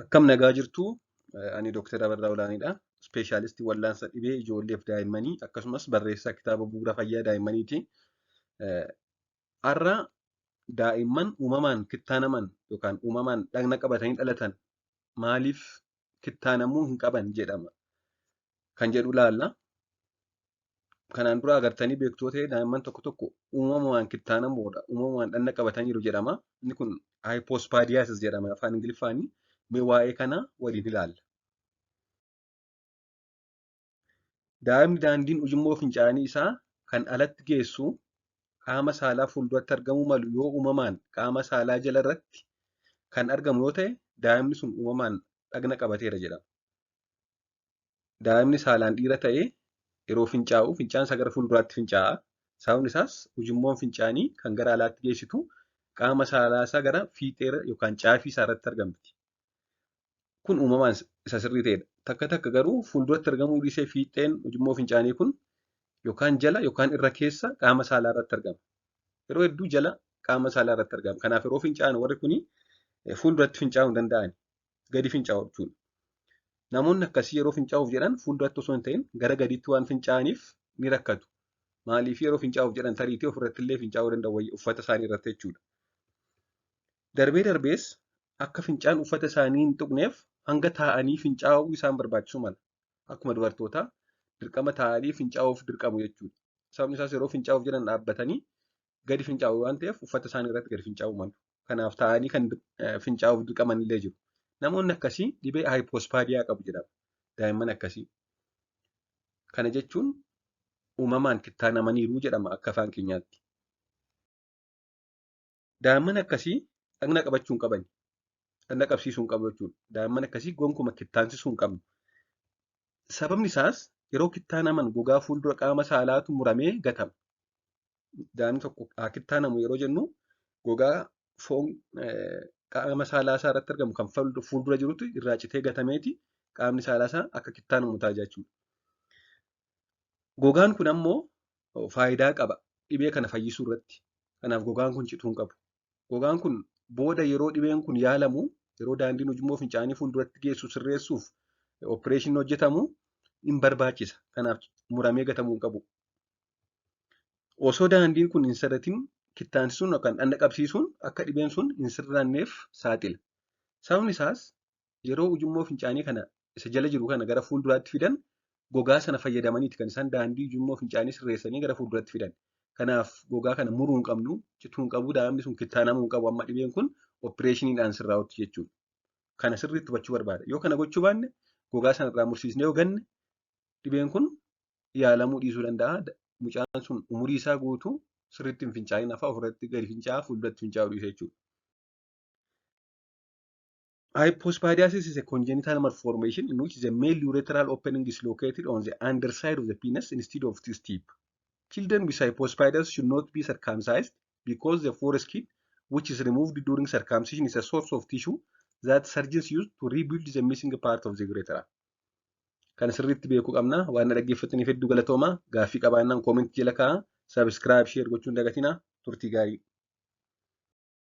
Akkam nagaa jirtuu? Ani Dooktar Abarraa Olaaniidha. Ispeeshaalistii wal'aansa dhibee ijoolleef daa'immanii akkasumas barreessaa kitaaba bu'uura fayyaa daa'immaniiti. Har'a daa'imman uumamaan kittaanaman yookaan uumamaan dhagna qabatanii dhalatan maaliif kittaanamuu hin qaban jedhama kan jedhu ilaalla. Kanaan dura agartanii beektuu ta'e daa'imman tokko tokko uumamaan kittaanamoodha. Uumamaan dhagna qabataniiru jedhama. Inni kun hypospadiasis jedhama afaan Ingiliffaanii. Mee waa'ee kanaa waliin ilaalla. Daa'imni daandiin ujummoo fincaanii isaa kan alatti geessu qaama saalaa fuulduratti argamuu malu yoo uumamaan qaama saalaa jala irratti kan argamu yoo ta'e daa'imni sun uumamaan dhagna qabateera jedhama. Daa'imni saalaan dhiira ta'ee yeroo fincaa'u fincaan isaa gara fuulduraatti fincaa'a. Sababni isaas ujummoon fincaanii kan gara alaatti geessitu qaama saalaa isaa gara fiixee yookaan caafii isaa irratti argamti. Kun uumamaan isa sirrii ta'edha. Takka takka garuu fuulduratti argamuu dhiisee fiixeen ujummoo fincaanii kun yookaan jala yookaan irra keessa qaama saalaa irratti argama. Yeroo hedduu jala qaama saalaa irratti argama. Kanaaf yeroo fincaa'an warri kuni fuulduratti fincaa'uu hin danda'ani. Gadi fincaa'u jechuudha. Namoonni akkasii yeroo fincaa'uuf jedhan fuulduratti osoo hin ta'in gara gadiitti waan fincaa'aniif ni rakkatu. Maaliif yeroo fincaa'uuf jedhan tariitii ofirratti illee fincaa'uu danda'u uffata isaanii irratti jechuudha. Darbee darbees akka fincaan uffata isaanii hin tuqneef hanga taa'anii fincaa'uu isaan barbaachisuu mala. Akkuma dubartootaa dirqama taa'anii fincaa'uuf dirqamu jechuudha. Sababni isaas yeroo fincaa'uuf jedhan dhaabbatanii gadi fincaa'u waan ta'eef uffata isaanii irratti gadi fincaa'uu malu. Kanaaf taa'anii kan fincaa'uuf dirqaman illee jiru. Namoonni akkasii dhibee hypospadiyaa qabu jedhama. Daa'imman akkasii. Kana jechuun uumamaan kittaanamaniiru jedhama akka afaan keenyaatti. Daa'imman akkasii dhagna qabachuu hin qabani. Dhagna qabsiisuu hin qabu jechuudha. Daa'imman akkasii gonkumaa kittaansisuu hin qabnu. Sababni isaas yeroo kittaanaman gogaa fuuldura qaama saalaatu muramee gatama. Daa'imni tokko haa kittaanamu yeroo jennu gogaa foon qaama saalaa isaa irratti argamu kan fuuldura jirutu irraa citee gatameeti qaamni saalaa isaa akka kittaanamu ta'a jechuudha. Gogaan kun ammoo faayidaa qaba dhibee kana fayyisuu irratti. Kanaaf gogaan kun cituu hin qabu. Gogaan kun booda yeroo dhibeen kun yaalamu yeroo daandiin ujummoo fincaanii fuulduratti geessu sirreessuuf opereeshiniin hojjetamu hin barbaachisa. Kanaaf muramee gatamuu hin qabu. Osoo daandiin kun hin sirratin kittaansisuun yookaan dhagna qabsiisuun akka dhibeen sun hin sirranneef saaxila. Sababni isaas yeroo ujummoo fincaanii kana isa jala jiru kana gara fuulduraatti fidan gogaa sana fayyadamaniiti kan isaan daandii ujummoo fincaanii sirreessanii gara fuulduratti fidan. Kanaaf gogaa kana muruu hin qabnu, cituu hin qabu, daa'imni sun kittaanamuu hin qabu amma dhibeen kun opereeshiniidhaan sirraa'utti jechuudha. Kana sirriitti hubachuu barbaada. Yoo kana gochuu baanne gogaa sana irraa mursiisnee yoo ganne dhibeen kun yaalamuu dhiisuu danda'a. Mucaan sun umurii isaa guutuu sirriitti hin fincaa'in hafa ofirratti gadi fincaa'aa fuulduratti fincaa'uu dhiisa jechuudha. Hypospadiasis is a congenital malformation in which the male urethral opening is located on the underside of the penis instead of its tip. Children with hypospadias should not be circumcised because the foreskin, which is removed during circumcision, is a source of tissue that surgeons use to rebuild the missing part of the urethra. Kana sirriitti beekuu qabna. Waan na dhaggeeffataniif hedduu galatoomaa. Gaaffii qabaannaan koomentii jala kaa'aa. Subscribe, share gochuun dagatinaa. Turtii gaarii.